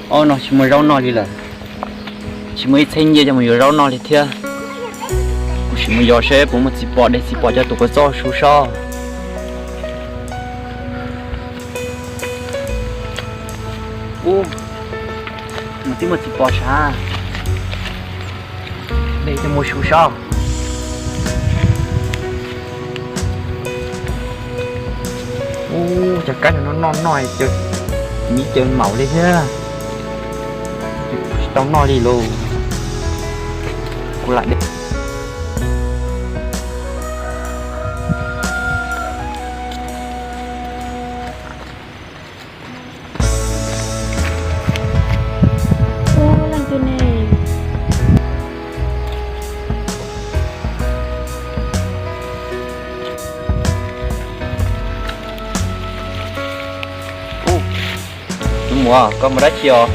Ob no tsis muaj zaub noj li lawm, tsis muaj ib txheeb nyiaj coj mus yuav zaub noj li thiab. Kuv sim mus yos seb puas muaj txiv pos, de txiv pos coj tuaj kuv txob su sob. Ub, mus twb muaj txiv pos sav, de coj mus su sob. Ub, cov kab no noj noj caw miv caw maum li thiab, tsis tau noj li lauj. Kuv lam de. Tus muam, koj mus dab tsi os?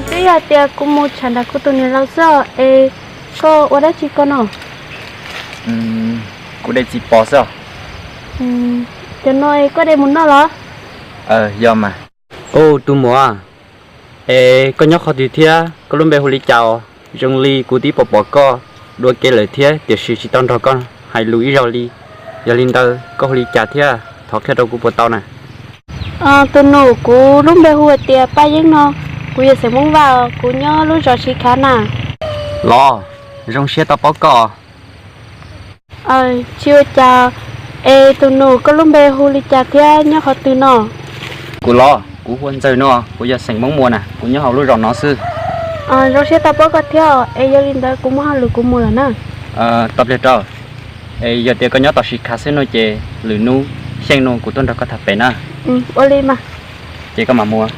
Twb yog tias kuv mus tsham nram kuv tus niam laus xwb os, es koj ua dab tsi koj no? Kuv de txiv pos xwb os. Cov no es koj de mus noj los? Yog mas. Ub, tus muam, es koj nyob qhov twg thiab koj lub npe hu li cas os? Zoo li kuv twb pom pom koj dua ke lawm thiab, tiam sis tsis tau nrog koj hais lus ib zaug li. Yog li ntawd koj hu li cas thiab, thov qhia rau kuv puas tau na? Tus nus, kuv lub npe hu hais tias Paj Yeeb no, kuv yog xeem Hmoob Vaj os, kuv nyob lub zos Siv Khav na. Los, zoo siab tau paub koj. Tsis ua cas. Es tus nus, koj lub npe hu li cas thiab nyob qhov twg no? Kuv los, kuv hu ua Ntxawg no, kuv yog xeem Hmoob Muas na, kuv nyob hauv lub zos no xwb. Zoo siab tau paub koj thiab, es yog li ntawd kuv muaj hauj lwm kuv mus lawm na. Tau pliag rau. Es yog tias koj nyob tom Siv Khav xwb no ces lwm hnub xyeej no kuv tuaj nrog koj tham pem na. Ua li mas. Ces koj mam mus.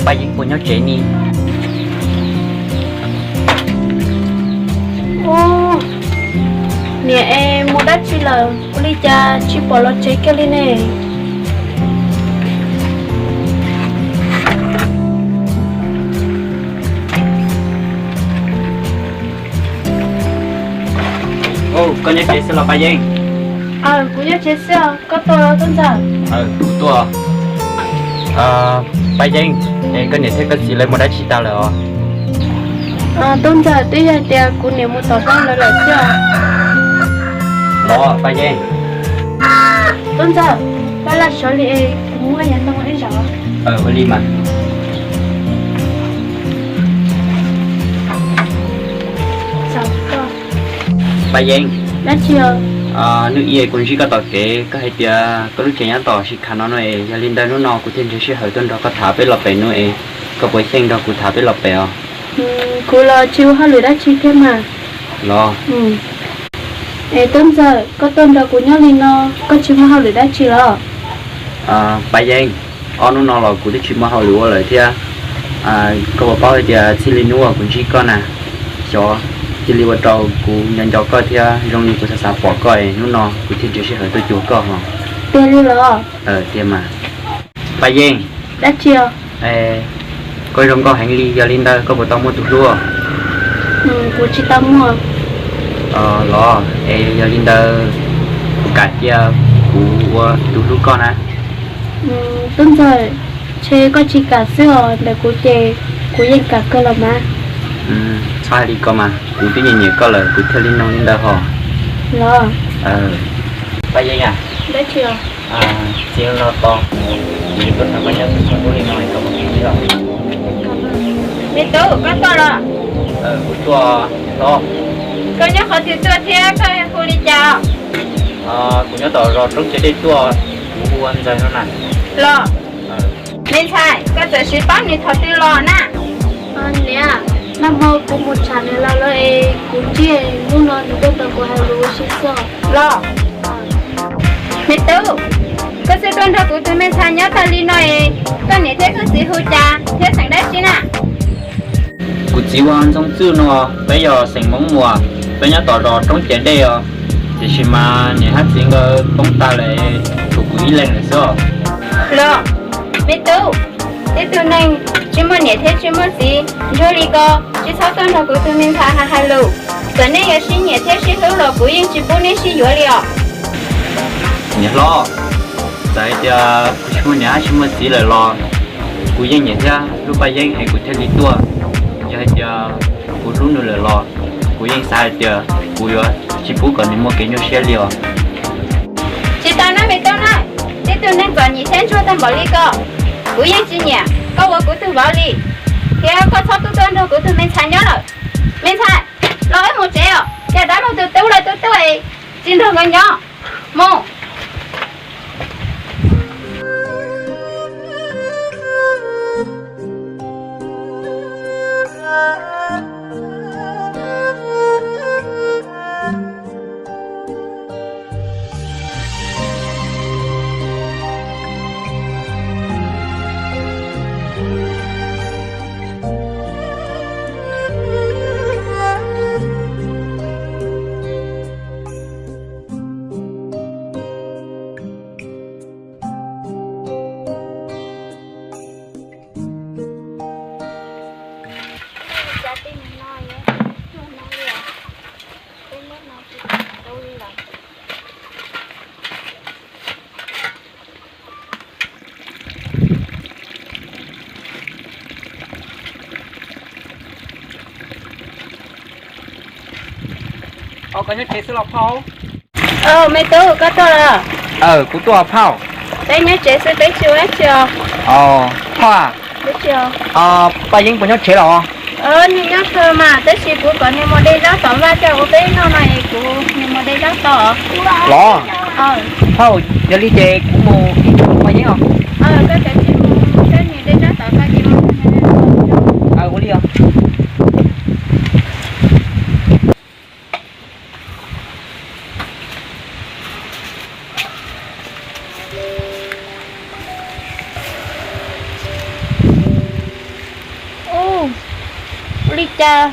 Paj Yeeb puas nyob tsev ni? Niam es mus dab tsi lawm, ua li cas tsis pom los tsev kiag li ne? Koj nyob tsev xwb los Paj Yeeb? Kuv nyob tsev xwb, koj tuaj los Tub Ntxawg? Kuv tuaj. Paj Yeeb, es koj niam thiab koj txiv lawv mus dab tsi tag lawm os? Tub Ntxawg, twb yog tias kuv niam mus tom hlob lawv lawm xwb. Los Paj Yeeb. Tub Ntxawg, pab laj sawv li es kuv muab yav ntoo ib zaug. Ua li mas. Paj Yeeb. Dab tsi? Hnub ib kuv ntsib koj tom kev, koj hais tias koj lub tsev nyob tom Siv Khav no no es, yog li ntawd hnub no kuv thiaj nrhiav sij hawm tuaj nrog koj tham peb los pem no es, koj puas xyeej nrog kuv tham peb los pem os? Kuv los tsis ua hauj lwm dab tsi thiab mas. Los. Es Tub Ntxawg, koj tuaj nrog kuv nyob li no, koj tsis muaj hauj lwm dab tsi los? Paj Yeeb, ob hnub no los kuv twb tsis muaj hauj lwm ua lawm thiab. Koj puas paub hais tias txij li hnub uas kuv ntsib koj na, xyov cia li ua rau kuv nco nco koj thiab zoo li kuv xav xav pom koj es hnub no kuv thiaj nrhiav sij hawm tuaj cuag koj ho. Tiag li los? Tiag mas. Paj Yeeb. Dab tsi os? Koj zoo nkauj heev li, yog li ntawd koj puas tau muaj tus hlub? Kuv tsis tau muaj. Los es yog li ntawd kuv kam cia kuv ua tus hlub koj na. Tub Ntxawg, ntshe koj tsis kam xwb os, ntawm kuv ces kuv yeej kam kawg los mas. Txhob hais li ko mas, kuv twb nyiam nyiam koj lawm kuv thiaj li nug li ntawd hos. Los. Paj Yeeb, dab tsi os? Txiv no tos, kuv tuaj nrog koj nyob txhua hnub li no es koj puas kam los? Me tub, koj tuaj los? Kuv tuaj los. Koj nyob qhov twg tuaj thiab koj hu li cas? Kuv nyob tom zos Roob Tsev Dej tuaj, kuv hu ua Ntxawg no na. Los. Me ntxhais, koj txawm siv paub nws thaum twg los na? Niam, nag hmo kuv mus tsham nws los lawm es kuv ntsib, hnub no nws tuaj tos kuv hais lus ua si xwb. Los. Me tub, koj xub tuaj nrog kuv tus me ntxhais nyob tag li no es, koj niam thiab koj txiv hu cas thiab xeem dab tsi na? Kuv txiv ua Ntxoov Txwj no, peb yog xeem Hmoob Muas, peb nyob tom zos Roob Ces Dej os. Tiam sis mas niam thiab txiv nkawd poob tas lawm, tshuav kuv ib leeg lawm xwb os. Los, me tub, tib tug neeg tsis muaj niam thiab tsis muaj txiv ntsuag li ko, tsis txhob tuaj nrog kuv tus me ntxhais hais lus. Txawm nej yuav sib nyiam thiab sib hlub los kuv yeej tsis pub nej sib yuav li os. Niam hlob, txawm hais tias kuv tsis muaj niam thiab tsis muaj txiv lawm los kuv yeej nyiam thiab hlub Paj Yeeb es kuv thiaj li tuaj. Yog hais tias kuv hlub nws lawm los kuv yeej xav hais tias kuv yuav tsis pub kom nws muaj kev nyuaj siab li os. Tsis tau na me tub na, tib tug neeg txom nyem thiab ntsuag tag npaum li ko, kuv yeej tsis nyiam koj ua kuv tug vauv li, thiab koj txhob tuaj tuaj nrog kuv tug me ntxhais nyob lawm. Me ntxhais, los wb mus tsev os, cas dab laug tus tub lawv twb tuaj es tsis nrog nkawd nyob. Mus. Koj nyob tsev xwb los phauj? Me tub, koj tuaj los? Kuv tuaj phauj. Peb nyob tsev xwb peb tsis ua dab tsi os. Phauj, Paj Yeeb puas nyob tsev los? Nws nyob kawg mas, tab sis kuv kom nws mus de zaub tom vaj coj ua peb noj no es kuv, nws mus de zaub tod. Los? Phauj, yog li ces kuv mus ib pliag Paj Yeeb os. Koj kav tsij mus saib nws de zaub tod ko ces mus. Ua li os. Ua li cas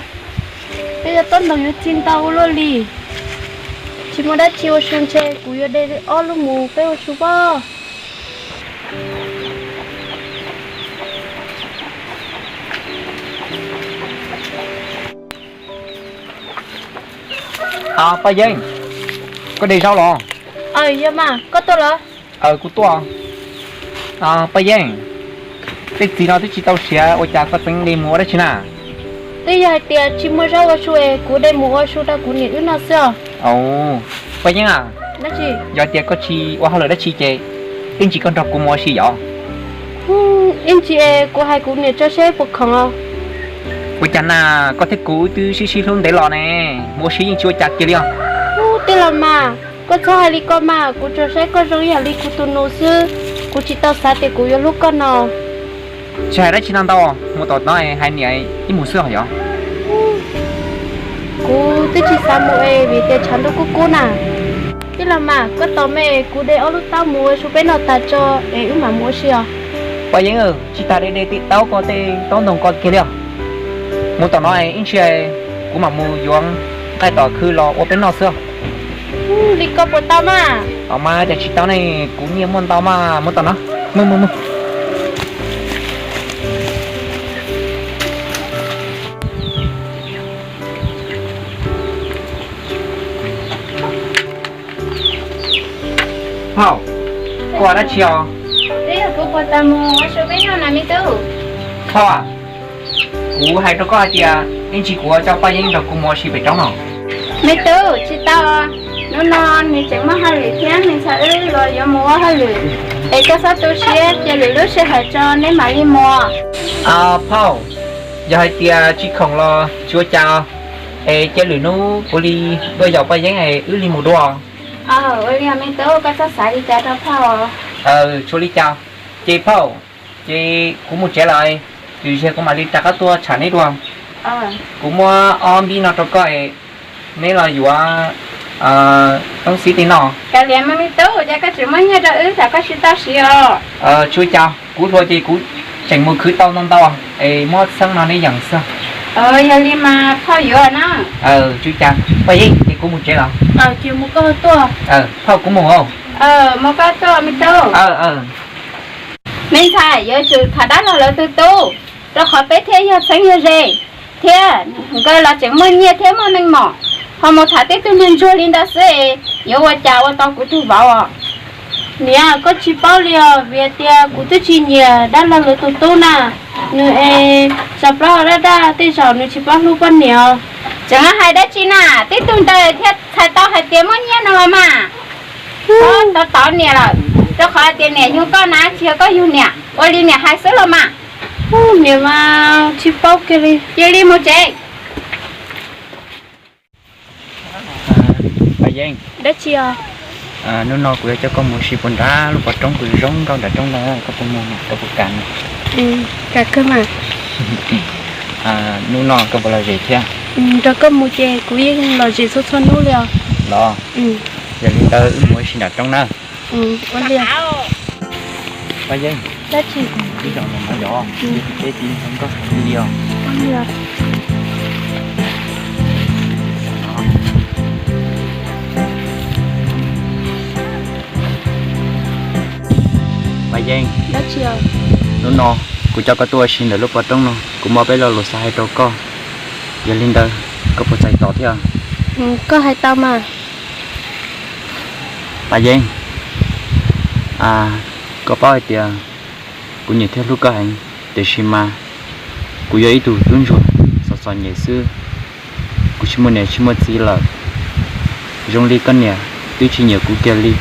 peb yuav tob ntoos yuav txi ntau ua luaj li? Tsis muaj dab tsi ua su ntshe kuv yuav de ob lub mus peb ua su pob. Paj Yeeb, koj de zaub los? Yog mas, koj tuaj los? Kuv tuaj. Paj Yeeb, tej txiv no twb tsis tau siav ua cas koj tseem de mus ua dab tsi na? Twb yog hais tias tsis muaj zaub ua su es kuv de mus ua su rau kuv niam wb noj xwb os. Paj Yeeb a, yog tias koj tsis ua hauj lwm dab tsi ces ib ntsis koj nrog kuv mus ua si yom? Ib ntsis es kuv hais kuv niam tso seb puas khoom os. Ua cas na, koj thiab kuv twb sib sib hlub ntev los ne, mus ua si yeej tsis ua cas kiag li os. Tij laug mas, koj txhob hais li ko mas, kuv tsuas saib koj zoo ib yam li kuv tus nus xwb, kuv tsis tau xav tias kuv yuav hlub koj no. Tsis hais dab tsi no ntau, mus tom no hais niam ib mus xwb os yom. Kuv twb tsis xav mus es vim tias tshav ntuj kub kub na. Tij laug mas, koj tos me, kuv de ob lub taub mus ua su peb noj tas tso es wb mam mus ua si os. Paj Yeeb, tsis tas de de tej taub ko tej taub ntoo ko kiag li os. Mus tom no ib ntsis kuv mam mus yuav nqaij tom khw los ua peb noj xwb. Li ko puas tau mas? Os mas, cas tsis tau ne, kuv nyiaj muaj ntau mas, mus tom no. Mus mus mus. Phauj, koj ua dab tsi os? Phauj, kuv hais rau koj hais tias ib ntsis kuv coj Paj Yeeb nrog kuv mus ua si pem roob no. Me tub, tsis tau. Hnub no nws tseem muaj hauj lwm thiab, nws ntxhais wb los yuav mus ua hauj lwm, es koj txhob tu siab, cia lwm lub sij hawm tso neb mam li mus. Phauj, yog hais tias tsis khoom los tsis ua cas, es cia lwm hnub kuv li tuaj yaum Paj Yeeb es wb li mus dua. Ua li me tub, koj txhob xav li cas rau phauj. Tsis ua li cas, ces phauj, ces kuv mus tsev lawm, lwm zaug kuv mam li rov qab tuaj tsham neb dua. Kuv muab ob npib no rau koj es neb los yuav toob xib tej noj. Kav liam me tub, cas koj tseem muab nyiaj rau wb tsam koj tsis tau siv os. Tsis ua cas, kuv hluas ces kuv tseem mus khwv tau ntau ntau es muab txheeb no neb yeem xwb. Yog li mas phauj yuav na. Tsis ua cas, Paj Yeeb, ces kuv mus tsev los? Cia mus koj tuaj. Phauj, kuv mus os. Mus koj tuaj me tub. Me ntxhais, yuav tsum tham dab laug lawv tus tub, rau qhov peb thiaj yog txheeb yog ze, thiab nkawd los tseem muaj nyiaj thiab muaj meej mom, ho mus tham tib tug niag ntsuag li ntawd xwb es yuav ua cas ua tau kuv tus vauv os? Niam, koj tsis paub li os, vim tias kuv twb tsis nyiam dab laug lawv tus tub na. Nws es tsav plaub daj daj, tej zaum nws tsis paub hlub poj niam os. Tseem hais dab tsi na, tib tug ntawd thiaj txhais tau hais tias muaj nyiaj no los mas. Tau tau niam lawm, rau qhov hais tias niam yug koj na, tsis yog koj yug niam, ua li niam hais xwb los mas. Niam mas tsis paub kiag li. Cia li mus tsev. Paj Yeeb. Dab tsi os? Hnub no kuv yuav coj koj mus ua si puag nram lub pov roob, kuv zoo nkauj nram roob ntawd, koj puas mus, koj puas kam? Kam kawg mas. Hnub no koj puas lom zem thiab? Nrog koj mus ces kuv yeej lom zem txhua txhua hnub li os. Los, yog li ntawd wb mus ua si nram roob na. Ua li. Paj Yeeb. Dab tsi? Ib zaug no yog peb tiv nkoj heev li os. Paj Yeeb. Dab tsi os? Hnub no kuv coj koj tuaj ua si ntawm lub pov roob no, kuv muaj peb lo lus xav hais rau koj. Yog li ntawd koj puas txhais tos thiab? Koj hais tau mas. Paj Yeeb, koj paub hais tias kuv nyiam thiab hlub koj heev, tiam sis mas kuv yog ib tug tub ntsuag txom txom nyem xwb, kuv tsis muaj niam tsis muaj txiv lawm. Zoo li koj niam twb tsis nyiam kuv kiag li.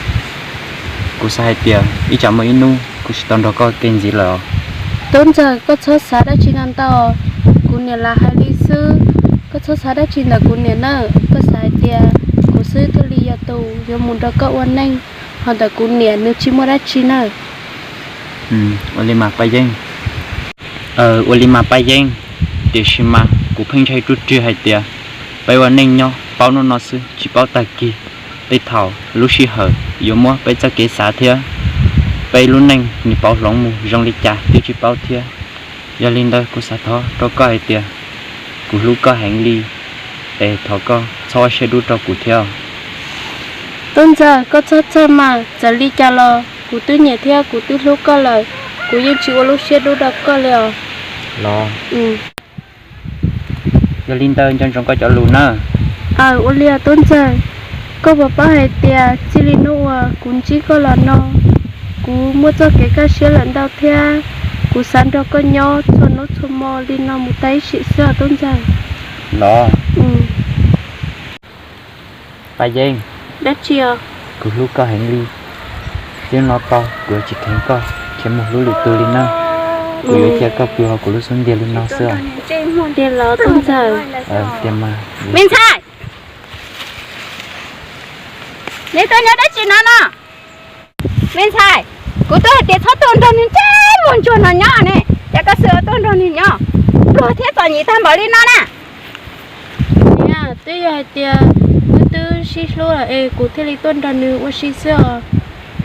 Kuv xav hais tias ib tsam muaj ib hnub kuv tsis tau nrog koj kev ntxiv lawm os. Tub ntxawg, koj txhob xav dab tsi no ntau. Kuv niam lam hais li xwb, koj txhob xav dab tsi ntawm kuv niam nawb. Koj xav hais tias kuv xwb thiaj li yog tus yuav mus nrog koj ua neej, ho ntawm kuv niam nws tsis muaj dab tsi nawb. Ua li mas Paj Yeeb. Ua li mas Paj Yeeb, tiam sis mas kuv pheej ntshai ruaj riag hais tias peb ua neej nyob paub hnub no xwb tsis paub tag kis, tej thaum lub sij hawm yuav muab peb txoj kev xav thiab peb lub neej nws pauv hloov mus zoo li cas twb tsis paub thiab. Yog li ntawd kuv xav thov rau koj hais tias kuv hlub koj heev li, es thov koj txhob ua siab dub rau kuv thiab. Tub ntxawg, koj txhob txhawj mas, txawm li cas los kuv twb nyiam thiab kuv twb hlub koj lawm, kuv yeej tsis ua lub siab dub rau koj li os. Los, yog li ntawd nco ntsoov koj cov lus nawb. Aw, ua li os tub ntxawg. Koj puas paub hais tias txij li hnub uas kuv ntsib koj los no, kuv muaj txoj kev kaj siab lawm ntau thiab kuv xav nrog koj nyob txhua hnub txhua hmo li no mus tag ib sim xwb os tub ntxawg. Los, Paj Yeeb. Dab tsi os? Kuv hlub koj heev li. Txij no tau kuv yuav tsis kheev koj khiav mus hlub lwm tus li nawb. Kuv yuav cia koj pw hauv kuv lub xub ntiag li no xwb os. Tiag los tub ntxawg? Tiag mas. Me ntxhais, neb tuaj nyob dab tsi no no? Me ntxhais, kuv twb hais tias txhob tuaj nrog niag ntsej muag ntsuag no nyob ne, cas koj xav tuaj nrog nws nyob, pluag thiab txom nyem tag npaum li no na. Niam, twb yog hais tias wb twb sib hlub lawm es kuv thiaj li tuaj nrog nws ua si xwb os.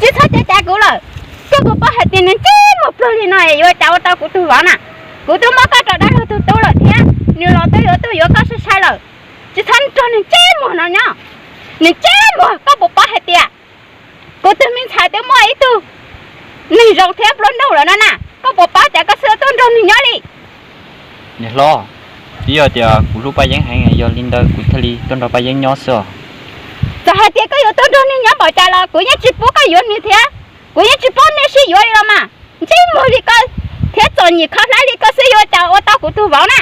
Tsis txhob cav cav kuv lawm, koj puas paub hais tias niag ntsej muag pluag li no es yuav ua cas ua tau kuv tus vauv na? Kuv twb muab koj rau dab laug tus tub lawm thiab, nws los twb yuav tuaj yuav koj sai sai lawm. Tsis txhob nrog niag ntsej muag no nyob, niag ntsej muag, koj puas paub hais tias kuv tus me ntxhais twb muaj ib tug neeg zoo thiab nplua nuj lawm no na, koj puas paub cas koj xav tuaj nrog nws nyob li? Niam hlob, twb yog tias kuv hlub Paj Yeeb heev, yog li ntawd kuv thiaj li tuaj nrog Paj Yeeb nyob xwb os. Txawm hais tias koj yuav tuaj nrog nws nyob npaum cas los kuv yeej tsis pub koj yuav nws thiab, kuv yeej tsis pub nej sib yuav li los mas. Ntsej muag li koj thiab txom nyem kho hlab li koj xwb yuav ua cas ua tau kuv tus vauv na?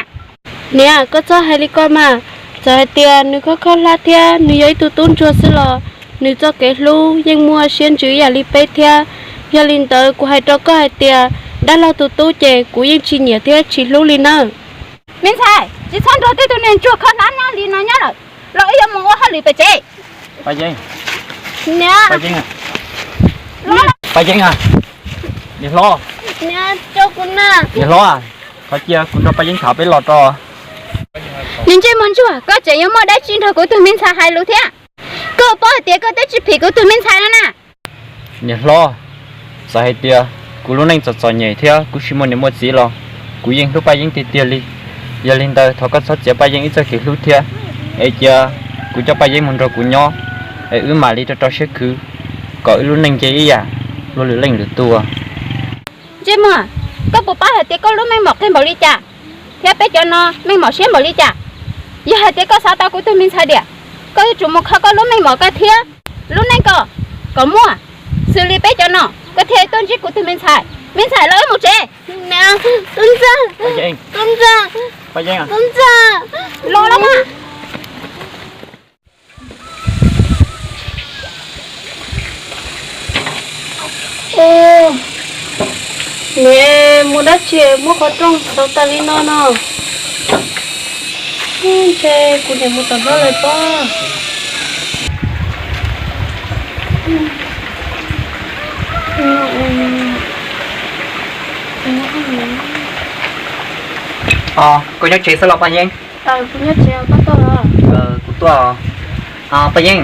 Niam, koj txhob hais li ko mas. Txawm hais tias nws kho kho hlab thiab nws yog ib tug tub ntsuag xwb los nws txoj kev hlub yeej muaj siab ntsws ib yam li peb thiab. Yog li ntawd kuv hais rau koj hais tias dab laug tus tub ces kuv yeej tsis nyiam thiab tsis hlub li nawb. Me ntxhais, tsis txhob nrog tej tug neeg ntsuag kho hlab nyob li no nyob lawm, los wb yuav mus ua hauj lwm pem tsev. Paj Yeeb, Paj Yeeb, Paj Yeeb, niam hlob, niam hlob, thov cia kuv nrog Paj Yeeb tham peb los tso. Niag ntsej muag ntsuag, koj tseem yuav muaj dab tsi nrog kuv tus me ntxhais hais lus thiab? Koj paub hais tias koj twb tsis phim kuv tus me ntxhais no na. Niam hlob, txawm hais tias kuv lub neej txom txom nyem thiab kuv tsis muaj niam muaj txiv los kuv yeej hlub Paj Yeeb tiag tiag li. Yog li ntawd thov koj txhob txiav Paj Yeej ib txoj kev hlub thiab, es cia kuv coj Paj Yeej mus nrog kuv nyob, es wb mam li rau rau siab khwv, kom wb lub neej nce ib yam luag lwm leej lwm tus. Ntsej muag, koj puas paub hais tias koj lub meej mom qig npaum li cas, thiab peb cov no meej mom siab npaum li cas? Yog hais tias koj xav tau kuv tus me ntxhais diam, koj yuav tsum mus kho koj lub meej mom koj thiab lub neej koj kom muaj, xws li peb cov no koj thiaj tuaj ntsib kuv tus me ntxhais. Me ntxhais, los wb mus tsev. Koj ntxhais, koj ntxhais, koj ntxhais, los los mas. Niam, mus dab tsi muab qhov rooj xov tag li no no? Ntshe kuv niam mus tom hlob lawm pob. Koj nyob tsev xwb los Paj Yeeb? Kuv tuaj. Paj Yeeb,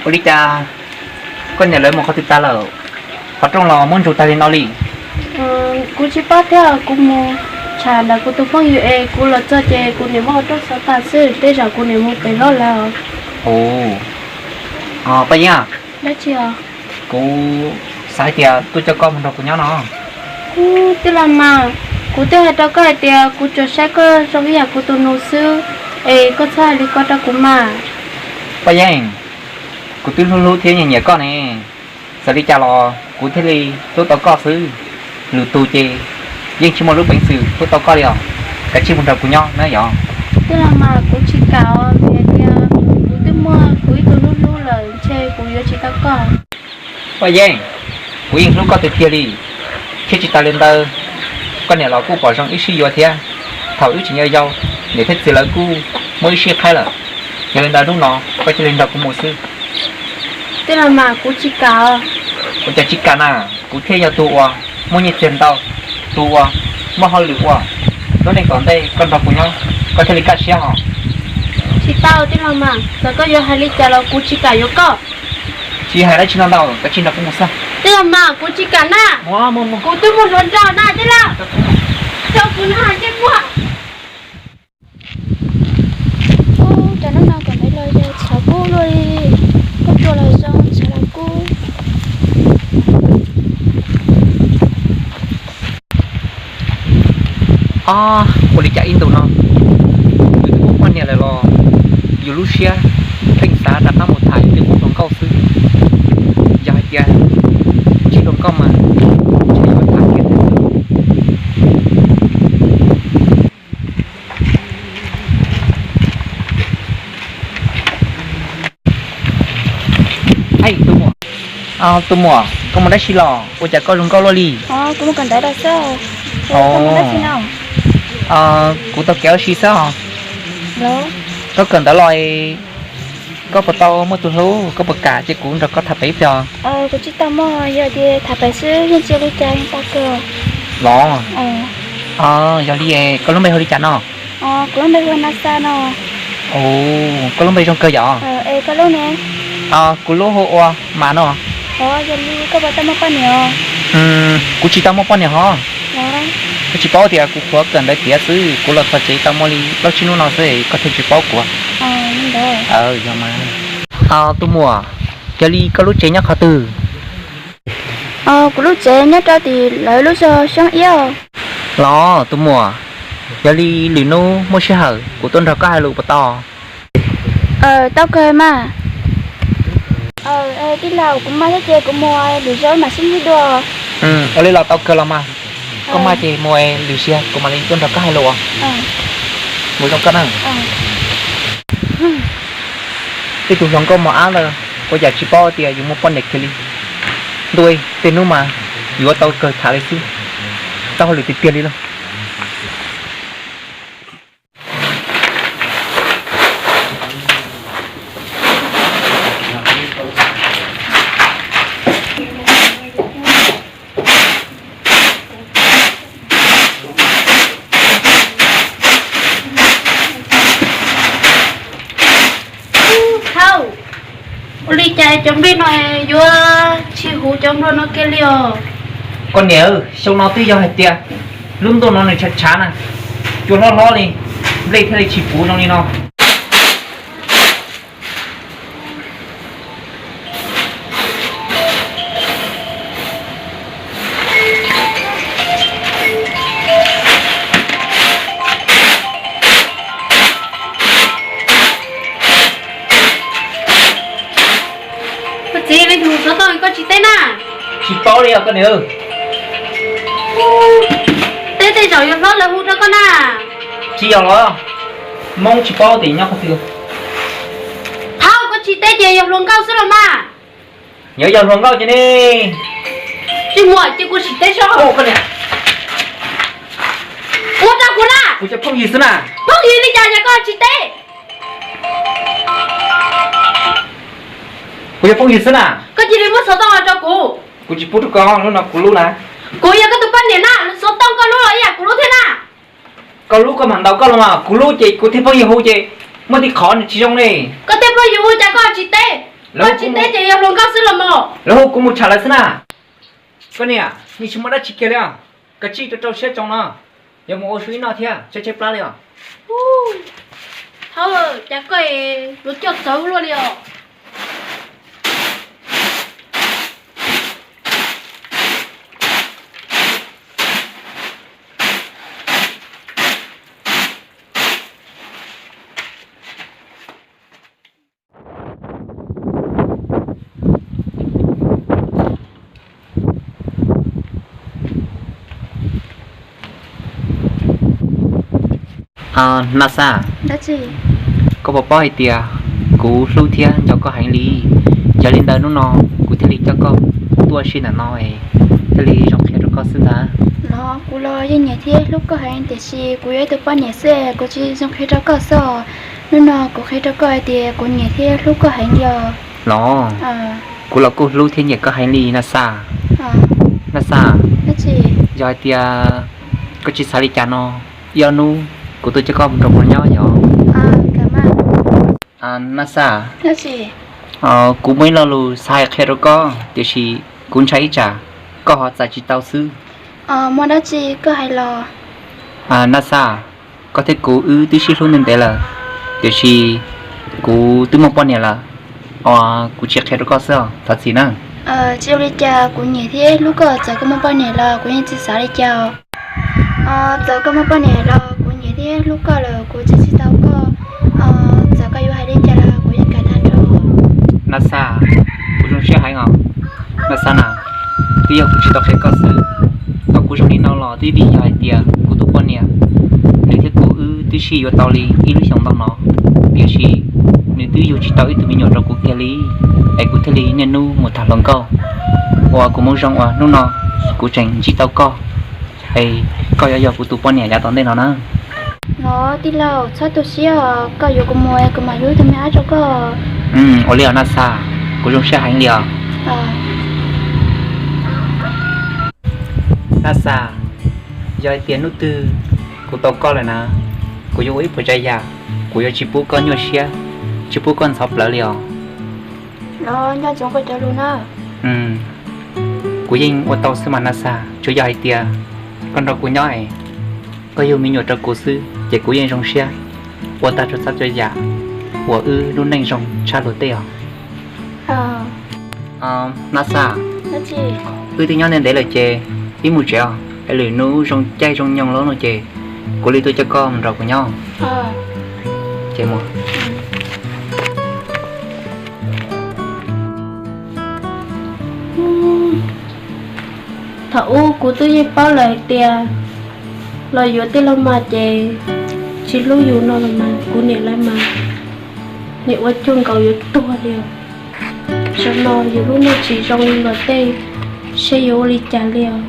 ua li cas koj niam lawv mus qhov twg tag lawm? Qhov rooj los muab ntsuas tag li no li. Kuv tsis paub thiab, kuv mus tsham ntawm kuv tus phooj ywg es kuv los txog ces kuv niam muab qhov rooj xov tag xwb, tej zaum kuv niam mus pem hlob lawm. Paj Yeeb, kuv xav hais tias tuaj coj koj mus nrog kuv nyob no. Tij laug mas, kuv twb hais rau koj hais tias kuv tsuas saib koj zoo ib yam kuv tus nus xwb, es koj txhob hais li ko rau kuv mas. Paj Yeeb, kuv twb hlub hlub thiab nyiam nyiam koj ne, txawm li cas los kuv thiaj li hlub tau koj xwb, lwm tus ces yeej tsis muaj lub peev xwm hlub tau koj li os. Kav tsij mus nrog kuv nyob na yog. Tij laug mas, kuv tsis kam os, vim hais tias kuv twb muaj kuv ib tug hlub hlub lawm, ntshe kuv yuav tsis tau koj. Paj Yeeb, kuv yeej hlub koj tiag tiag li, thiab tsis tas li ntawd, koj niam los kuj pom zoo wb sib yuav thiab. Thaum wb tseem yau yau, niam thiab txiv lawv kuj muab wb sib qhaib lawm. Yog li ntawd hnub no koj cia li nrog kuv mus xwb. Tij laug mas, kuv tsis kam os. Ua cas tsis kam na? Kuv thiaj yog tus uas muaj nyiaj txiag ntau, tus uas muaj hauj lwm ua, lub neej tom ntej koj nrog kuv nyob, koj thiaj li kaj siab hos. Tsis tau tij laug mas, txawm koj yuav hais li cas los kuv tsis kam yuav koj. Tsis hais dab tsi ntau ntau, koj cia li nrog kuv mus xwb. Tij laug mas, kuv tsis kam na. Kuv twb muaj hluas nraug na tij laug. Tso kuv noj ntsej muag. Ub, cov hnub no kom ntev los yog txhav kub luaj li, koj tua los zoo txhav los kub. Ob, ua li cas ib ntus no yus twb muaj poj niam lawm los yus lub siab pheej xav rov qab mus tham yus tej qub hluas nkauj xwb. Yog hais tias tsis hluas nkauj mas ntshe yuav tham kiag xwb. Tus muam, koj mus dab tsi los ua cas koj zoo nkauj luaj li? Kuv tau kev ua si xwb os. Koj kawm ntawv los, koj puas tau muaj tus hlub, koj puas kam cia kuv nrog koj tham pem ib pliag? Kuv tsis tau muaj, yog tias tham pem xwb yeej tsis ua li cas, yeej tau kawg. Los, yog li koj lub npe hu li cas no? Kuv lub npe hu ua Nasa no. Koj lub npe zoo kawg yom. Es koj lub ne? Kuv lub hu ua Mas no. Yog li koj puas tau muaj poj niam? Kuv tsis tau muaj poj niam hos. Koj tsis paub tias kuv qhuav kawm ntawv tiav xwb, kuv los txog tsev tau muaj li plaub tsib hnub no xwb koj thiaj tsis paub kuv. Yog mas. Tus muam, yog li koj lub tsev nyob qhov twg? Kuv lub tsev nyob rau tim lawv lub zos Xyoob Iab. Los tus muam, yog li lwm hnub muaj sij hawm kuv tuaj nrog koj hais lus puas tau? Tau kawg mas. Tij laug, kuv maj thiab ces kuv mus lwm zaus mam sib ntsib dua. Ua li los tau kawg los mas. Koj maj ces mus, lwm zaus kuv mam li tuaj nrog koj hais lus. Mus zoo koj na. Ib tug hluas nkauj mos ab ntawd, ua cas tsis paub tias yus muaj poj niam kiag li. Ntuj, tej hnub mas yuav tau kawg tham li xwb, tau hauj lwm tiag tiag li lauj. Hauj, ua li cas cov nplej no yuav tsis huv cov nplua nuav kiag li os? Koj niam, xyoo no twb yog hais tias lub ntuj no nws tshav tshav na, Cua hlob hlob li, nplej thiaj li tsis puv zoo li no. Koj txiv, leej twg hu xov tooj koj tsis teb na? Tsis paub li os koj niam. Teb tej zaum yog hlob lawv hu rau koj na. Tsis yog los, Hmoob tsis paub tias nyob qhov twg. Thaum koj tsis teb ces yog hluas nkauj xwb los mas. Yog, yog hluas nkauj ces ne. Tsis muaj ces kuv sim teb seb. Ua rau kuv na. Kuv cov phooj ywg xwb na. Phooj ywg li cas es koj tsis teb? Kuv cov phooj ywg xwb na. Koj cia li muab xov tooj los rau kuv. Kuv tsis pub rau koj, lub no kuv lub na. Kuv yog koj tus poj niam na, xov tooj koj lub los ib yam kuv lub thiab na. Koj lub koj mam ntaus koj los mas, kuv lub ces kuv tej phooj ywg hu ces muaj tej qhov nws tsis zoo li. Koj tej phooj ywg hu cas koj tsis teb? Koj tsis teb ces yog hluas nkauj xwb los mas. Lawv hu kuv mus tsham lawv xwb na. Koj niam, nws tsis muaj dab tsi kiag li os. Kav tsij rau rau siab tso no, yuav mus ua su ib noj thiab tshaib tshaib plab li os. Hauj, cas koj yuav coj txawv luaj li os. Naj Xaj, koj puas paub hais tias kuv hlub thiab nco koj heev li? Yog li ntawd hnub no kuv thiaj li coj koj tuaj si ntawm no, thiaj li zoo qhia rau koj xwb ntag. Los kuv los yeej nyiam thiab hlub koj heev, tiam sis kuv yog ib tug poj niam xwb, kuv tsis zoo qhia rau koj xwb. Hnub no kuv qhia rau koj hais tias kuv nyiam thiab hlub koj heev li os. Los, kuv los kuj hlub thiab nyiam koj heev li Naj Xaj. Naj Xaj, yog hais tias koj tsis xav li cas no, ib ob hnub kuv tuaj coj koj mus nrog kuv nyob yom. Naj Xaj, kuv muaj ib lo lus xav hais qhia rau koj, tiam sis kuv ntshai ib tsam koj ho txais tsis tau xwb. Muaj dab tsi koj hais los. Naj Xaj, koj thiab kuv wb twb sib hlub ntev ntev lawm, tiam sis kuv twb muaj poj niam lawm, kuv tsis qhia rau koj xwb, thov txim na. Tsis ua li cas, kuv nyiam thiab hlub koj, txawm koj muaj poj niam los kuv yeej tsis xav li cas. Txawm koj muaj poj niam los kuv nyiam thiab hlub koj lawm, kuv tsis txais tau koj. Txawm koj yuav hais li cas los kuv yeej kam tag nrho. Naj Xaj, kuv zoo siab heev os. Naj Xaj na, twb yog kuv tsis tau qhia koj xwb, thaum kuv zoo li no los twb vim yog hais tias kuv tus poj niam, nws thiab kuv wb twb sib yuav tau li ib lub xyoos ntau no, tiam sis nws twb yug tsis tau ib tug me nyuam rau kuv kiag li, es kuv thiaj li niaj hnub mus tham hluas nkauj. Uas kuv mus zoo uas hnub no kuv tseem ntsib tau koj, es koj yuav yog kuv tus poj niam yav tom ntej no na. Los tij laug, txhob tu siab os, koj yuav kuv mus kuv mam yuav tus me ab rau koj. Ua li os Naj Xaj, kuv zoo siab heev li os. Naj Xaj, yog hais tias hnub twg kuv tau koj lawm na, kuv yuav ua ib puas tsav yam, kuv yuav tsis pub koj nyuaj siab, tsis pub koj ntxhov plawv li os. Los nco ntsoov kuv cov lus na. Kuv yeej ua tau xwb mas Naj Xaj, tsuas yog hais tias koj nrog kuv nyob es koj yug me nyuam rau kuv xwb ces kuv yeej zoo siab ua tag txhua txhua yam uas wb lub neej zoo tshaj luag tej os. Naj Xaj, wb twb nyob ntev ntev lawm ces wb mus tsev os, es lwm hnub zoo caij zoo nyoog lawm no ces kuv li tuaj coj koj mus nrog kuv nyob. Ces mus. Thaum ub kuv twb yeej paub lawm hais tias los yuav tij laug mas ces tsis hlub yus no los mas kuv niam lawv mas nim ua cuag nkaus yuav tuag li os. Zaum no yus lub neej tsis zoo li luag tej, seb yuav ua li cas li os.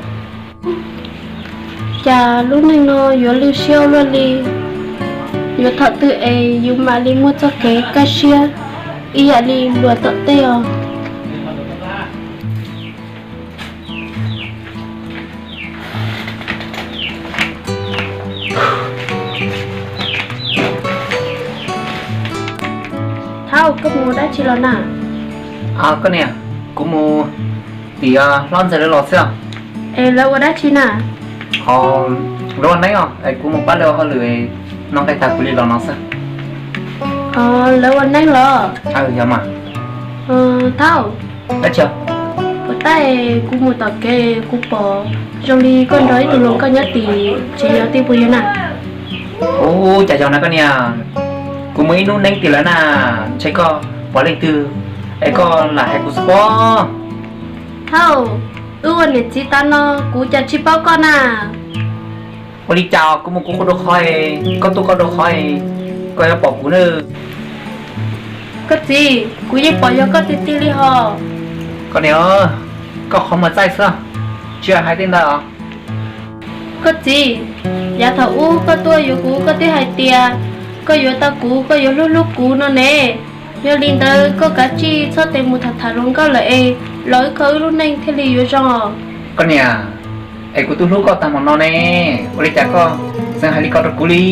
Cas lub neej no yuav lwj siab ua luaj li, yuav thaum twg es yus mam li muaj txoj kev kaj siab ib yam li luag tom tej os. Thaum koj mus dab tsi los na? Koj niam, kuv mus tim hlob ntxawg lawv los xwb. Es lawv ua dab tsi na? Os, Lawv ua neeb os, es kuv mus pab lawv ua hauj lwm, no nqis tag kuv li los no xwb. Lawv ua neeb los? Yog mas. Thaub, puas tab kuv mus tom kev kuv pom zoo li koj nrog ib tug hluas nkauj nyob tim tsev nyob tim puas yog na? Ua cas yog na koj niam, kuv mus ib hnub neeb tim lawv na, ntshe koj pom leej twg es koj lam hais kuv xwb pob. Thaub, wb ua niam txiv tas no kuv cas tsis paub koj na. Ua li cas kuv mus kuv qhov rau qhov, koj tuaj koj rau qhov, koj yuav pom kuv na. Koj txiv, kuv yeej pom yog koj tiag tiag li hos. Koj niam, koj qhov muag txaij xwb, tsis hais tej ntawd os. Koj txiv, yav thaum ub koj tuaj yuav kuv koj twb hais tias koj yuav tau kuv, koj yuav hlub hlub kuv no ne. Yog li ntawd koj kav tsij txhob tes mus tham tham hluas nkauj lawm es los wb kho wb lub neej thiaj li yuav zoo. Koj niam, es kuv twb hlub koj tag mus no ne, ua li cas koj tseem hais li ko rau kuv li?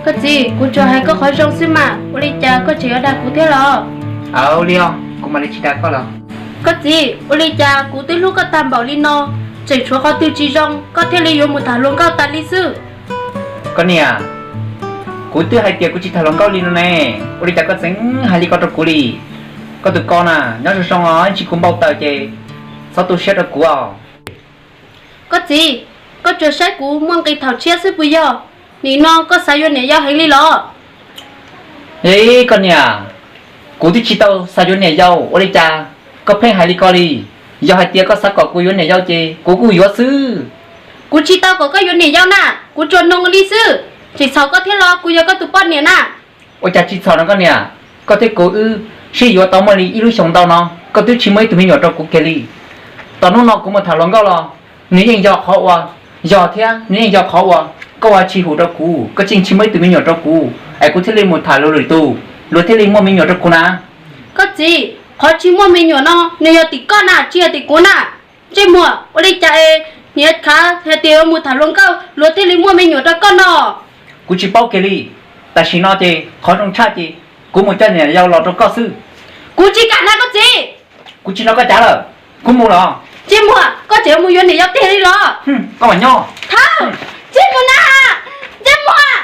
Koj txiv, kuv tsuas hais koj qhov zoo xwb mas, ua li cas koj tseem yuav dag kuv thiab los? Aw li os, kuv mam li tsis dag koj lawm. Koj txiv, ua li cas kuv twb hlub koj tag npaum li no, tseem tshuav qhov twg tsis zoo koj thiaj li yuav mus tham hluas nkauj tas li xwb? Koj niam, kuv twb hais tias kuv tsis tham hluas nkauj li no ne, ua li cas koj tseem hais li ko rau kuv li? Koj tus ko na, nyob zoo zoo os, ib tsam kuv npau taws ces txhob tu siab rau kuv os. Koj txiv, koj tsuas saib kuv muaj nqis thaum tshiab xwb puas yog? Nim no koj xav yuav niam yau heev li los? Ib koj niam, kuv twb tsis tau xav yuav niam yau, ua li cas koj pheej hais li ko li? Yog hais tias koj xav kom kuv yuav niam yau ces kuv kuj yuav xwb. Kuv tsis tau kom koj yuav niam yau na, kuv tsuas nug li xwb. Tseem txhaum koj thiab los kuv yog koj tus poj niam na. Ua cas tsis txhaum no koj niam, koj thiab kuv wb sib yuav tau muaj li ib lub xyoos ntau no, koj twb tsis muaj ib tug me nyuam rau kuv kiag li. Tom hnub no kuv mus tham hluas nkauj los nws yeej yog qhov uas yog thiab nws yeej yog qhov uas koj ua tsis hum rau kuv, koj tseem tsis muaj ib tug me nyuam rau kuv es kuv thiaj li mus tham luag lwm tus, luag thiaj li muaj me nyuam rau kuv na. Koj txiv, qhov tsis muaj me nyuam no nws yog tim koj na, tsis yog tim kuv na. Ntsej muag, ua li cas es niam khav hais tias yuav mus tham hluas nkauj luag thiaj li muaj me nyuam rau koj no? Kuv tsis paub kiag li. Tam sim no ces qhov zoo tshaj ces kuv mus coj niam yau los rau koj xwb. Kuv tsis kam na koj txiv. Kuv tsis nrog koj cav lawm, kuv mus los. Ntsej muag, koj tseem mus yuav niam yau tiag li los? Koj mam nyob. Thaub, ntsej muag na, ntsej muag.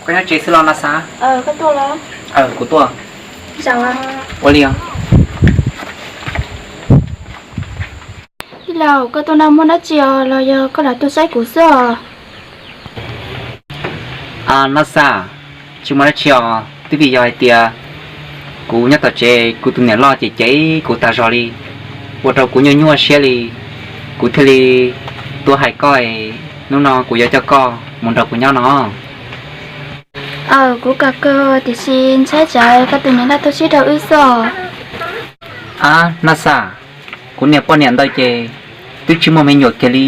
Koj nyob tsev xwb los Nas Xas? Kuv tuaj. Ua li os. Tij laug, koj tuaj no muaj dab tsi os los yog koj lam tuaj saib kuv xwb os? Nas Xas, tsis muaj dab tsi os, twb vim yog hais tias kuv nyob tom tsev kuv tus niam loj ces cem kuv tas zog li, ua rau kuv nyuaj nyuaj siab li, kuv thiaj li tuaj hais koj es hnub no kuv yuav coj koj mus nrog kuv nyob no. Aw, kuv kam kawg tiam sis ntshai tsam koj tus niam loj tuaj sib rau wb xwb os. Ab Nas Xas, kuv niam poj niam ntawd ces twb tsis muaj me nyuam kiag li.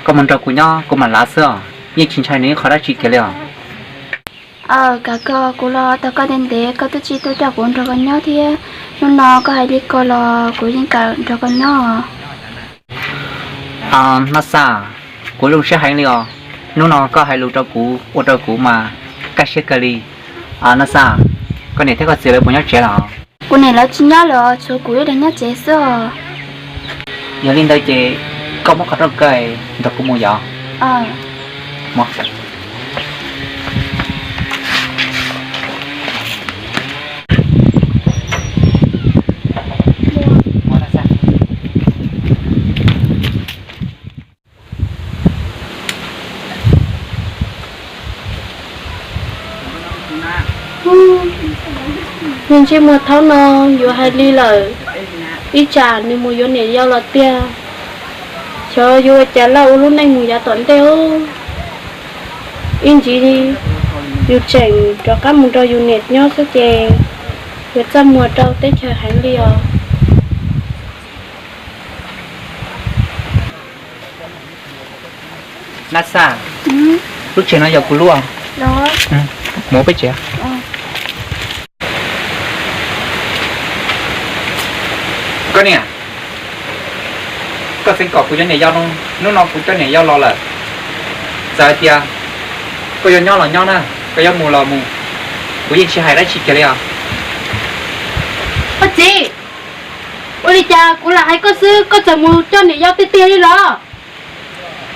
Koj mus nrog kuv nyob kuv mam lav xwb os, yeej tsis ntshai nws ib qho dab tsi kiag li os. Aw, kam kawg, kuv los tos koj ntev ntev koj twb tsis tuaj coj kuv nrog koj nyob thiab. Hnub no koj hais li ko los kuv yeej kam nrog koj nyob. Nas Xas, kuv zoo siab heev li os. Hnub no koj hais lus rau kuv ua rau kuv mas kaj siab kawg li. Nas Xas, koj niam thiab koj txiv lawv puas nyob tsev los? Kuv niam lawv tsis nyob lawm, tshuav kuv ib leeg nyob tsev xwb os. Yog li ntawd ces koj muab qhov rooj kaw nrog kuv mus yom. Ntsej muag thaub no yuav hais li lawm, ib tsam nws mus yuav niam yau los tiag. Xyov yuav ua cas lawm ua lub neej mus yav tom ntej. Ib ntsis yus tseem rov qab mus nrog yus niam nyob xwb ces Yuav txaj muag rau teb chaws heev li os. Nab Xaj, lub tsev no yog kuv lub. Mus peb tsev. Koj niam, koj txeev kom kuv cov niam yau, hnub no kuv coj niam yau los lawm. Txawm hais tias koj yuav nyob los nyob na, koj yuav mus los mus, kuv yeej tsis hais dab tsi kiag li os. Koj txiv, ua li cas kuv lam hais koj xwb koj txawm mus coj niam yau tiag tiag li los?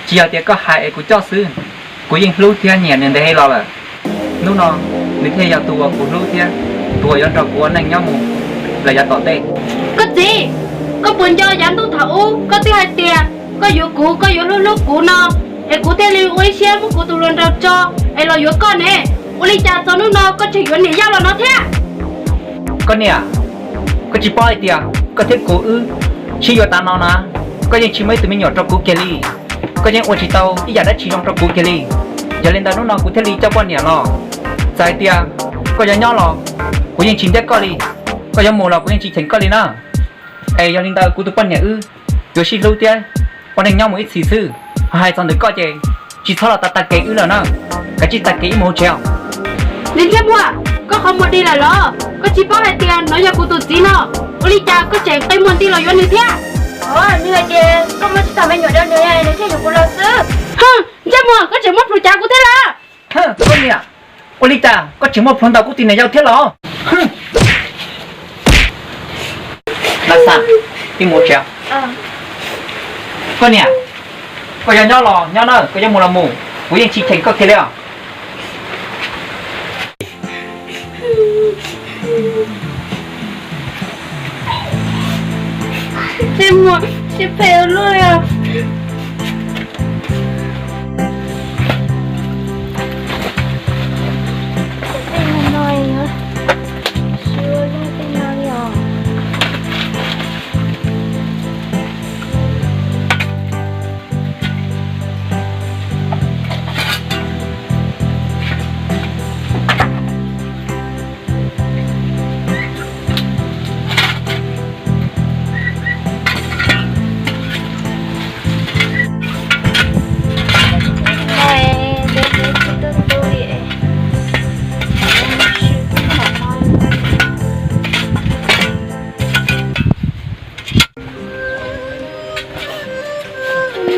Tsis yog tias koj hais es kuv coj xwb, kuv yeej hlub thiab nyiam nws ntev heev los lawm. Hnub no nws thiaj yog tus uas kuv hlub thiab tus uas yuav nrog kuv ua neej nyob mus lawm yav tom ntej. Koj txiv, koj puas nco yav ntuj thaum ub koj twb hais tias koj yuav kuv, koj yuav hlub hlub kuv no, es kuv thiaj li ua ib siab muab kuv tus hluas nraug tso es los yuav koj ne? Ua li cas txog hnub no koj tseem yuav niam yau los no thiab? Koj niam, koj tsis paub hais tias koj thiab kuv wb sib yuav tas no na, koj yeej tsis muaj ib tug me nyuam rau kuv kiag li. Koj yeej ua tsis tau ib yam dab tsi zoo rau kuv kiag li. Yog li ntawd hnub no kuv thiaj li coj poj niam los. Txawm hais tias koj yuav nyob los kuv yeej tsis ntiab koj li, koj yuav mus los kuv yeej tsis cheem koj li na. Es yog li ntawd kuv tus poj niam wb yuav sib hlub thiab ua neej nyob mus ib txhis xwb. Ho hais txog ntawm koj ces tsis txhob los tag tag kev wb lawm na, kav tsij tag kev wb mus hauv tsev os. Niam Ntsej Muag, koj qhov muag dig lawm los? Koj tsis paub hais tias nov yog kuv tus txiv no, ua li cas koj tseem qi muag nti los yuav nws thiab? Nws hais tias koj muaj tsis tau me nyuam rau nws, nws thiaj yuav kuv los xwb. Ntsej Muag, koj tseem muab plhus cav kuv thiab lawm. Koj niam, ua li cas koj tseem muab plhus ntaus kuv tus niam yau thiab los? Nab Xaj, wb mus tsev. Koj niam, koj yuav nyob los nyob na, koj yuav mus los mus, kuv yeej tsis cheem koj kiag li os. Ntsej Muag, siab phem ua luaj li os.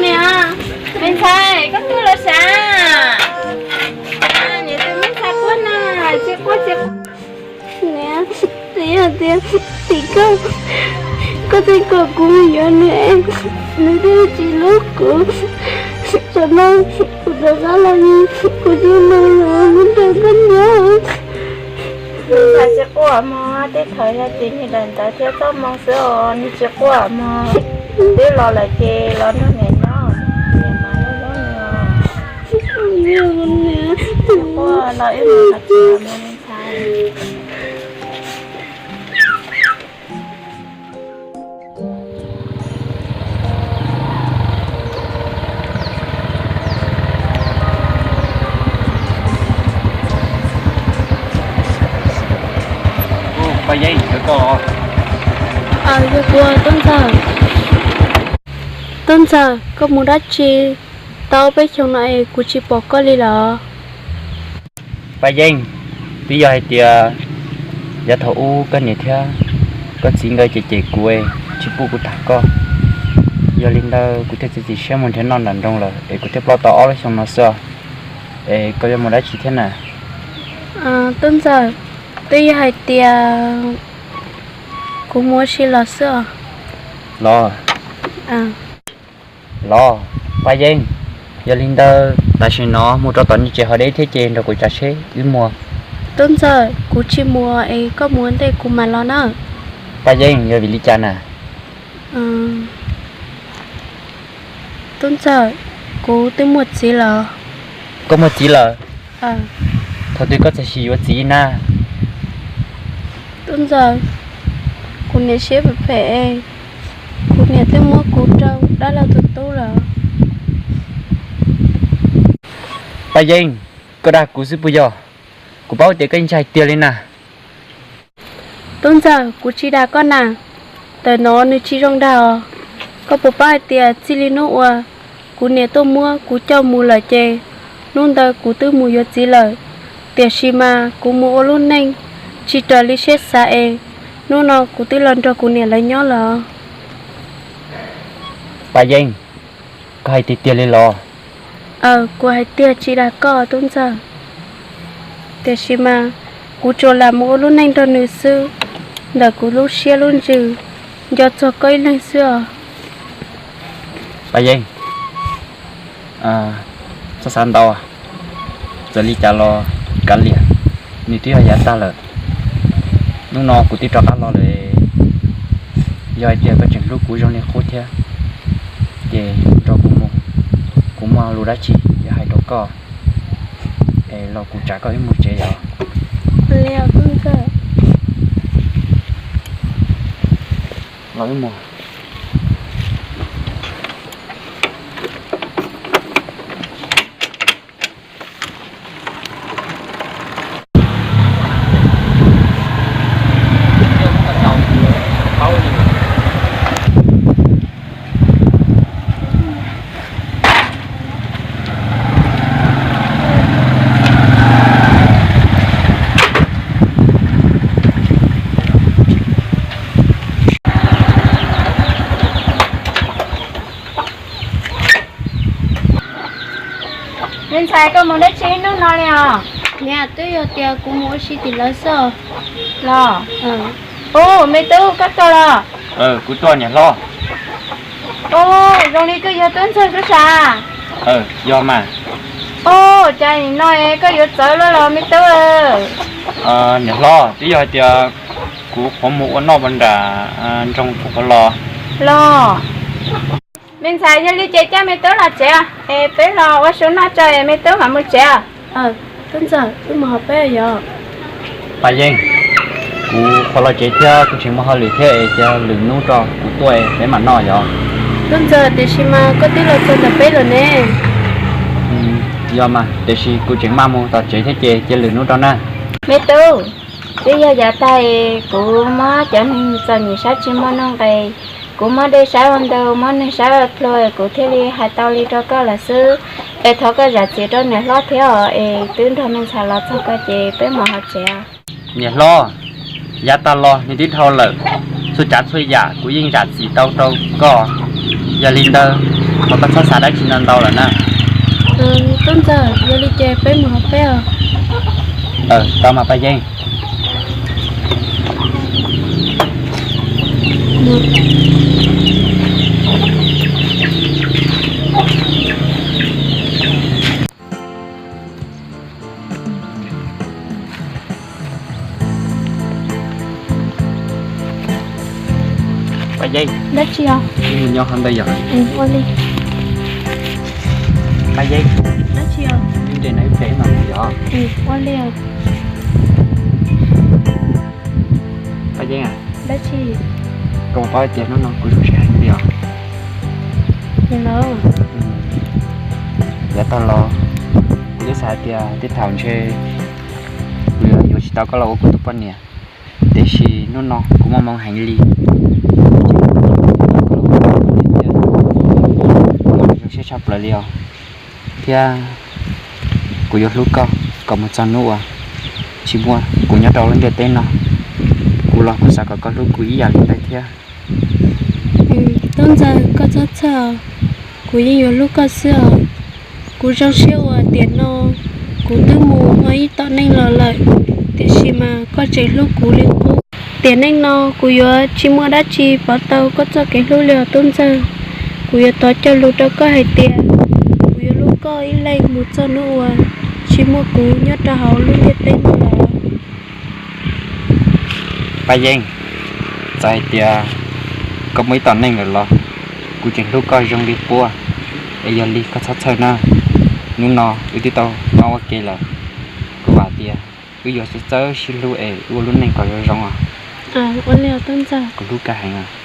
Niam, me ntxhais, koj tuaj los sav. Niam tus me ntxhais quaj na, tsis quaj tsis quaj. Niam, twb yog tias tim koj, koj thiaj kom kuv mus yuav nws, nws thiaj tsis hlub kuv. Tam no kuv rov qab los, kuv thiaj mus, mus nrog koj nyob. Nws tsis quaj mog, tej thaum yog txiv neej daim ntawv thiab txoj moo xwb os, nws tsis quaj mog. Twb los lawm ces los nrog niam nyob, niam mas hlub hlub nws os. Tsis quaj los wb mus hauv tsev os me ntxhais. Paj Yeeb, yog koj? Yog kuv, Tub Ntxawg. Tub Ntxawg, koj mus dab tsi tau peb xyoos no es kuv tsis pom koj li lawm? Paj Yeeb, twb yog hais tias yav thaum ub koj niam thiab koj txiv nkawd cem cem kuv, tsis pub kuv tham koj. Yog li ntawd kuv thiaj txiav txim siab mus nrhiav noj nram nroog lawm es kuv thiaj ploj tau ob lub xyoo no xwb. Es koj yuav mus dab tsi thiab na? Tub Ntxawg, twb yog hais tias kuv mus ua si los xwb os. Los? Los, Paj Yeeb, yog li ntawd tam sim no mus rau tom nej tsev ho deb thiab ces nrog kuv tsav tsheb wb mus. Tub Ntxawg, kuv tsis mus es koj mus ua ntej kuv mam los na. Paj Yeeb, yog vim li cas na? Tub Ntxawg, kuv twb muaj txiv lawm. Koj muaj txiv lawm? Thaum twg koj txawm sim yuav txiv na? Tub Ntxawg, kuv niam siab phem phem, kuv niam twb muab kuv rau dab laug tus tub lawm. Paj Yeeb, koj dag kuv xwb puas yog? Kuv paub tias koj yeej tsis hais tiag li na. Tub Ntxawg, kuv tsis dag koj na, ntawm no nws tsis zoo dag os. Koj puas paub hais tias txij li hnub uas kuv niam tuaj muab kuv coj mus lawm ces hnub ntawd kuv twb mus yuav txiv lawm, tiam sis mas kuv mus ua lub neej tsis raws li siab xav es hnub no kuv twb los nrog kuv niam lawv nyob lawm. Paj Yeej, koj hais tiag tiag li los? Aws, kuv hais tiag tsis dag koj Tub Ntxawg. Tiam sis mas kuv tsuas lam mus ua lub neej nrog nws xwb, ntawm kuv lub siab lub ntsws nco txog koj ib leeg xwb os. Paj Yeej, txhob xav ntau, txawm li cas los kav liam, nws twb yog yav tag lawm. Hnub no kuv twb rov qab los lawm, yog hais tias koj tseem hlub kuv zoo li qub thiab ces nrog kuv mus, kuv muaj lus dab tsi yuav hais rau koj es los kuv tsam koj wb mus tsev yom. Los wb mus. Me ntxhais, koj mus dab tsi hnub no li os? Niam, twb yog tias kuv mus ua si tim lawv xwb. Los, ub, me tub, koj tuaj los? Kuv tuaj niam hlob. Ub, zoo li koj yog Tub Ntxawg xwb sav? Yog mas. Ub, cas nim no koj yuav txawv luaj los me tub? Niam hlob, twb yog hais tias kuv qhuav mus ua noj ua nram nroog kuv qhuav los. Los, me ntxhais, yog li ces coj me tub los tsev es peb los ua su noj tso es me tub mam mus tsev. Tub Ntxawg, wb mus hauv peb yom. Paj Yeej, kuv qhuav los tsev thiab kuv tseem muaj hauj lwm thiab es cia lwm hnub rau kuv tuaj peb mam noj yom. Tub Ntxawg, tiam sis mas koj twb los txog ntawm peb lawm ne. Yog mas, tiam sis kuv tseem maj mus tom tsev thiab ces cia lwm hnub rau na. Me tub, twb yog yav tag kuv muab cov neeg txom nyem saib tsis muaj nuj nqis, kuv muab dej saib ua ntau muab neeg saib ua plhu, kuv thiaj li hais tau li rau koj lawm xwb. Es thov koj zam txim rau niam hlob thiab os, es twb nrog me ntxhais los txog ko ces peb mus hauv tsev. Niam hlob, yav tag los nws twb dhau lawm, txhua tsav txhua yam kuv yeej zam txim tau rau koj. Yog li ntawd, thov koj txhob xav dab tsi ntau ntau lawm na. Tub Ntxawg, yog li ces peb mus hauv peb os. Tau mas Paj Yeej. Paj Yeej. Dab tsi os? Nyob qhov ntawd yom. Ua li. Paj Yeej. Dab tsi os? Nres no ib pliag wb mam mus yom. Ua li. Paj Yeej, dab tsi? Koj puas paub tias hnub no kuv zoo siab heev li os. Yav tag los kuv twb xav hais tias tej thaum ntshe kuv yuav yuav tsis tau koj los ua kuv tus poj niam, tiam sis hnub no kuv muaj hmoo heev li. Zoo siab tshaj plaws li os. Thiab kuv yuav hlub koj kom mus txog hnub uas tsis muaj kuv nyob rau lub ntiaj teb no. Kuv los kuv xav kom koj hlub kuv ib yam li ntawd thiab. Tub Ntxawg, koj txhob txhawj, kuv yeej yuav hlub koj xwb os. Kuv zoo siab uas tiam no kuv twb mus ua ib tom neej los lawm, tiam sis mas koj tseem hlub kuv li qub. Tiam neej no kuv yuav tsis muaj dab tsi pov tau koj txoj kev hlub li os Tub Ntxawg. Kuv yuav thov cog lus rau koj hais tias kuv yuav hlub koj ib leeg mus txog hnub uas tsis muaj kuv nyob rau hauv lub ntiaj teb no lawm. Paj Yeej, txawm hais tias koj muaj ib tom neej lawm los kuv tseem hlub koj zoo li qub, es yog li koj txhob txhawj na. Hnub no wb twb tau noj ua ke lawm, kuv vam tias wb yuav txawj sib hlub es ua lub neej kom zoo zoo os. Kuv hlub koj heev.